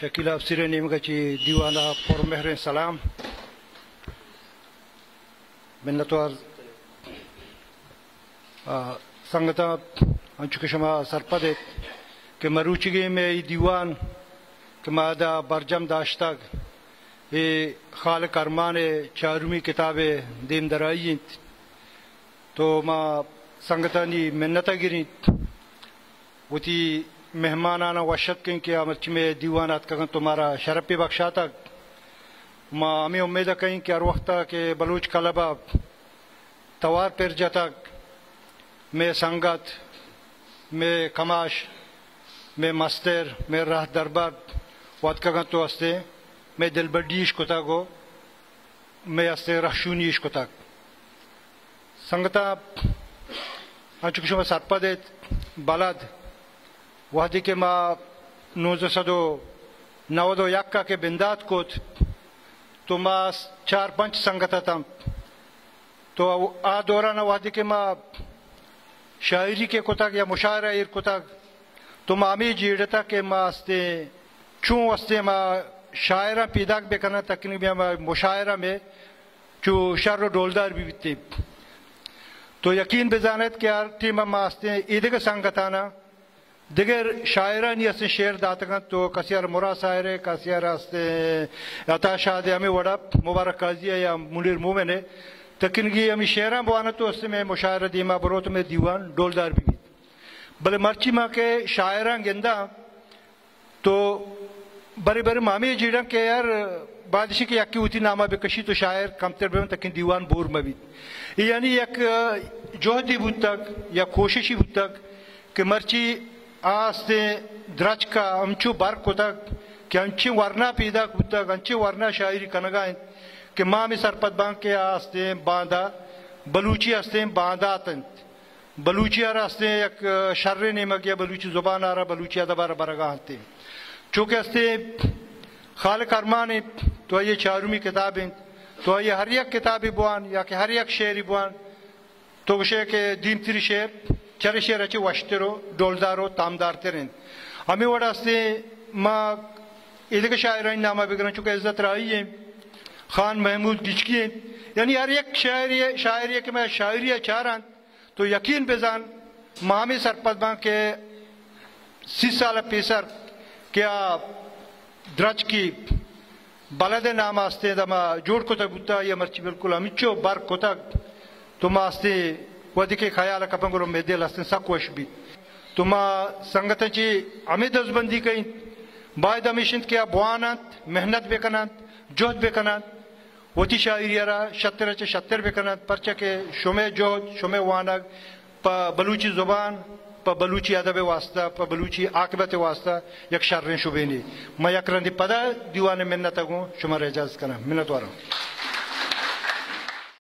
شکیل آفسر ءِ نیمگ ءَ چہ دیوان ءَ پرمہریں سلام۔ منتوار۔ آ، سنگتاں، انچو کہ شما سرپد ایت کہ مروچیگیں مئے اے دیوان کہ ما ادا برجم داشتگ، اے خالق ارمان ءِ چارمی کتاب ءِ دیمدرائی انت۔ تو ما سنگتانی منت ءَ گریں، وتی مہماناناں وش اتک کن کہ آ مرچی مئے دیوان ءَ اتکگ انت تو مارا شرپے بخشاتگ۔ ما ہمے امید ءَ کئیں کہ ہر وخت ءَ کہ بلوچ کلب ءَ توار پر جتگ، مئے سنگت، مئے کماش، مئے مستر، مئے رہدربر اتکگ انت تو ہستیں مئے دلبڈی اش کتگ و مئے ہستیں رہشونی اش کتگ۔ سنگتاں، انچو کہ شما سرپد ایت، بلد، وہدے کہ ما نوزدہ سد و نود و یک ءَ کہ بندات کت، تو ما چار پنچ سنگت اتاں۔ تو آ دوران ءَ وہدے کہ ما شاعری کہ کتگ یا مشاعرہ ایر کتگ، تو ما ہمے جیڑتگ کہ ما ہستیں، چون ہستیں ما شاعراں پیداک بکناں، تکنی بیا ما مشاعرہ میں چو شر و ڈولدار بہ بیتیں۔ تو یقین بزانت کہ ہر ٹیم ما ہستیں ایدگہ سنگتاناں دگر شاعرانی ہستیں شعر داتگ انت، تو کسے ءَ را مراد ساحر ءِ، کسے ءَ را ہستیں عطا شاد ءِ، ہمے وڑا مبارک قاضی ءِ یا منیر مومن ءِ۔ تکنگی ہمے شعراں بوانت تو ہستیں مئے مشاعرہ دیما بروت، مئے دیوان ڈولدار بہ بیت۔ بلے مرچی ما کہ شاعراں گنداں، تو برے برے ما ہمے جیڑاں کہ یار، بادشی کہ یکے وتی نام ءَ بکشی تو شاعر کمتر بہ بنت، تکیں دیوان بور مہ بیت۔ اے یعنی یک جہدی بوتگ یا کوششی بوتگ کہ مرچی آ ہستیں درچک ءَ ہمچو بر کتگ کہ انچیں ورنا پیداک بوتگ، انچیں ورنا شاعری کنگا انت کہ ما ہمے سرپد باں کہ آ ہستیں باندا بلوچی ہستیں باندات انت۔ بلوچی ءَ را ہستیں یک، آ، شریں نیمگے ءَ بلوچی زبان ءَ را، بلوچی ادب ءَ را برگا انت۔ چونکہ ہستیں خالق ارمان انت، تو آئی ءِ چارمی کتاب انت، تو آئی ءِ ہر یک کتابے بوان یا کہ ہر یک شعری بوان، تو گوشے کہ دیمتری شعر چرے شعر ءَ چہ وشتر و ڈولدار و تامدارتر انت۔ ہمے وڑ ہستیں ما ایدگہ شاعرانی نام ءَ بگراں، چونکہ عزت راہی انت، خان محمود گچکی انت، یعنی ہر یک شاعری، شاعری کہ ما شاعری ءَ چاران، تو یقین بزان، ما ہمے سرپد باں کہ سی سال پیسر کہ آ درچکی بلد نام ہستیں دما جوڑ کتگ بوتا، یا مرچی بالکل ہمینچو بر کتگ۔ تو ما ہستیں وہدے کہ خیال کپن گڑا مئے دل ہستیں سک وش بیت۔ تو ما سنگتاں چی ہمے دزبندی کئیں، باید ہمیش انت کہ آ بوان انت، محنت بکننت، جہد بکننت۔ وتی شاعری ءَ را شتر ءَ چہ شتر بہ کن انت، پرچا کہ شمئے جہد، شمئے وانگ پہ بلوچی زبان، پہ بلوچی ادب ءِ واستہ، پہ بلوچی عاقبت ءِ واستہ یک شریں شبینے۔ من یک رندے پدا دیوان ءِ منت ءَ گوں شما را اجازت کناں۔ منتواراں۔